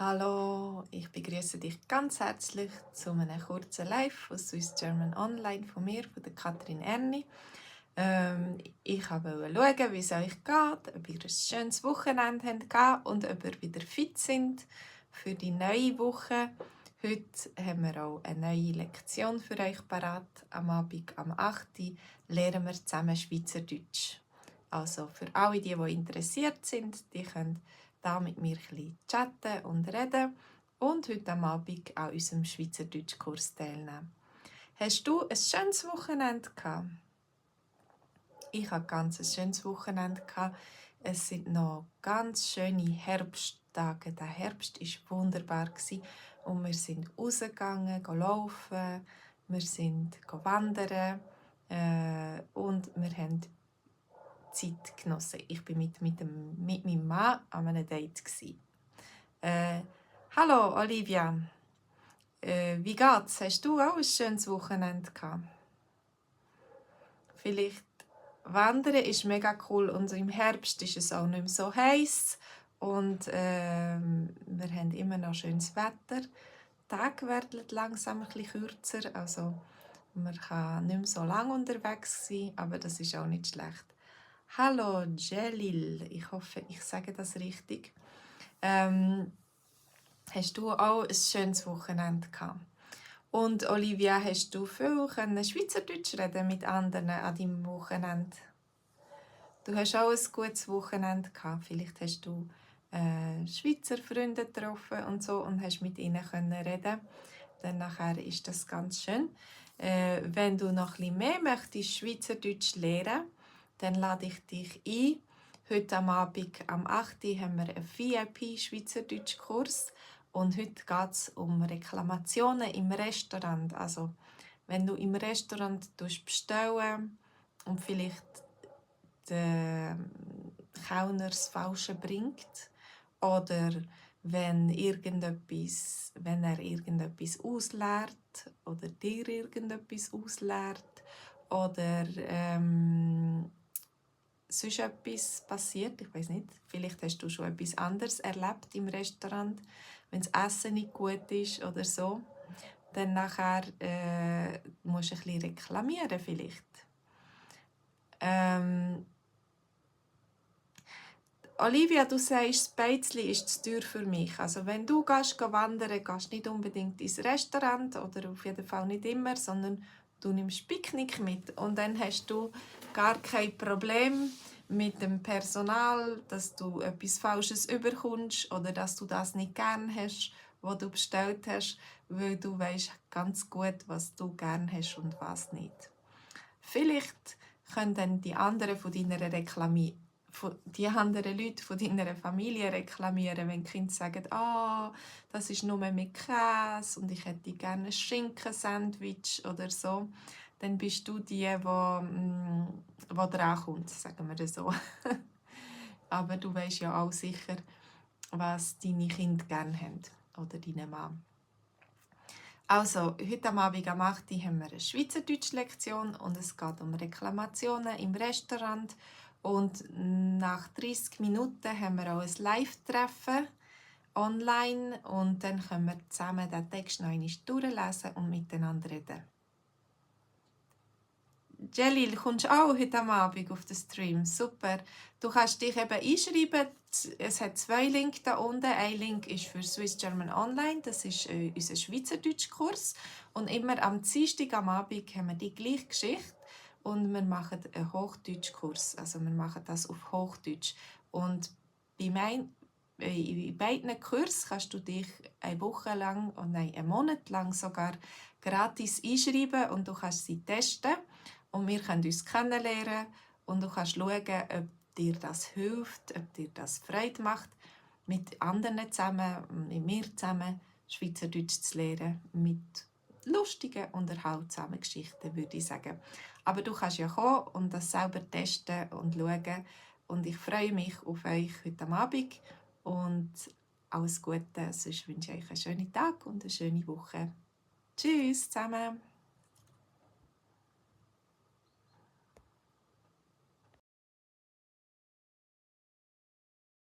Hallo, ich begrüße dich ganz herzlich zu einem kurzen Live von Swiss German Online von mir, von der Katrin Erni. Ich wollte schauen, wie es euch geht, ob ihr ein schönes Wochenende habt und ob ihr wieder fit sind für die neue Woche. Heute haben wir auch eine neue Lektion für euch parat. Am Abend, am 8. lernen wir zusammen Schweizerdeutsch. Also für alle, die interessiert sind, die können da mit mir ein bisschen chatten und reden und heute am Abend an unserem Schweizerdeutschkurs teilnehmen. Hast du ein schönes Wochenende gehabt? Ich hatte ganz ein schönes Wochenende gehabt. Es sind noch ganz schöne Herbsttage. Der Herbst war wunderbar und wir sind rausgegangen, laufen, wir sind wandern und wir haben Zeit genossen. Ich war mit meinem Mann an einem Date. Hallo Olivia, wie geht's? Hast du auch ein schönes Wochenende gehabt? Vielleicht Wandern ist mega cool und im Herbst ist es auch nicht mehr so heiß und wir haben immer noch schönes Wetter. Die Tage werden langsam ein bisschen kürzer, also man kann nicht mehr so lange unterwegs sein, aber das ist auch nicht schlecht. Hallo Jelil, ich hoffe, ich sage das richtig. Hast du auch ein schönes Wochenende gehabt? Und Olivia, hast du viel Schweizerdeutsch reden mit anderen an deinem Wochenende? Du hast auch ein gutes Wochenende gehabt. Vielleicht hast du Schweizer Freunde getroffen und so und hast mit ihnen reden. Dann nachher ist das ganz schön. Wenn du noch ein bisschen mehr möchtest, Schweizerdeutsch lernen, dann lade ich dich ein. Heute am Abend, am 8. haben wir einen VIP-Schweizerdeutsch-Kurs. Und heute geht es um Reklamationen im Restaurant. Also, wenn du im Restaurant bestellst und vielleicht der Kellner das Falsche bringt oder wenn er irgendetwas ausleert oder dir irgendetwas ausleert oder sonst etwas passiert, ich weiß nicht, vielleicht hast du schon etwas anderes erlebt im Restaurant, wenn das Essen nicht gut ist oder so, dann nachher musst du ein bisschen reklamieren vielleicht. Olivia, du sagst, das Beizli ist zu teuer für mich. Also wenn du wandern gehst nicht unbedingt ins Restaurant oder auf jeden Fall nicht immer, sondern du nimmst Picknick mit und dann hast du gar kein Problem mit dem Personal, dass du etwas Falsches überkommst oder dass du das nicht gern hast, was du bestellt hast, weil du weißt ganz gut, was du gern hast und was nicht. Vielleicht können dann die anderen die anderen Leute von deiner Familie reklamieren, wenn die Kinder sagen, das ist nur mit Käse und ich hätte gerne ein Schinkensandwich oder so. Dann bist du die drankommt, sagen wir das so. Aber du weißt ja auch sicher, was deine Kinder gerne haben oder deine Mann. Also, heute am Abend am 8. haben wir eine Schweizerdeutsch-Lektion und es geht um Reklamationen im Restaurant. Und nach 30 Minuten haben wir auch ein Live-Treffen online und dann können wir zusammen den Text noch einmal durchlesen und miteinander reden. Jelil, kommst du auch heute am Abend auf den Stream? Super. Du kannst dich eben einschreiben. Es hat 2 Links da unten. Ein Link ist für Swiss German Online. Das ist unser Schweizerdeutsch-Kurs. Und immer am Dienstag am Abend haben wir die gleiche Geschichte. Und wir machen einen Hochdeutsch-Kurs. Also wir machen das auf Hochdeutsch. Und in beiden Kursen kannst du dich eine Woche lang, oder nein, einen Monat lang sogar gratis einschreiben und du kannst sie testen. Und wir können uns kennenlernen und du kannst schauen, ob dir das hilft, ob dir das Freude macht, mit anderen zusammen, mit mir zusammen Schweizerdeutsch zu lernen, mit lustigen, unterhaltsamen Geschichten, würde ich sagen. Aber du kannst ja kommen und das selber testen und schauen. Und ich freue mich auf euch heute Abend und alles Gute. Sonst wünsche ich euch einen schönen Tag und eine schöne Woche. Tschüss zusammen!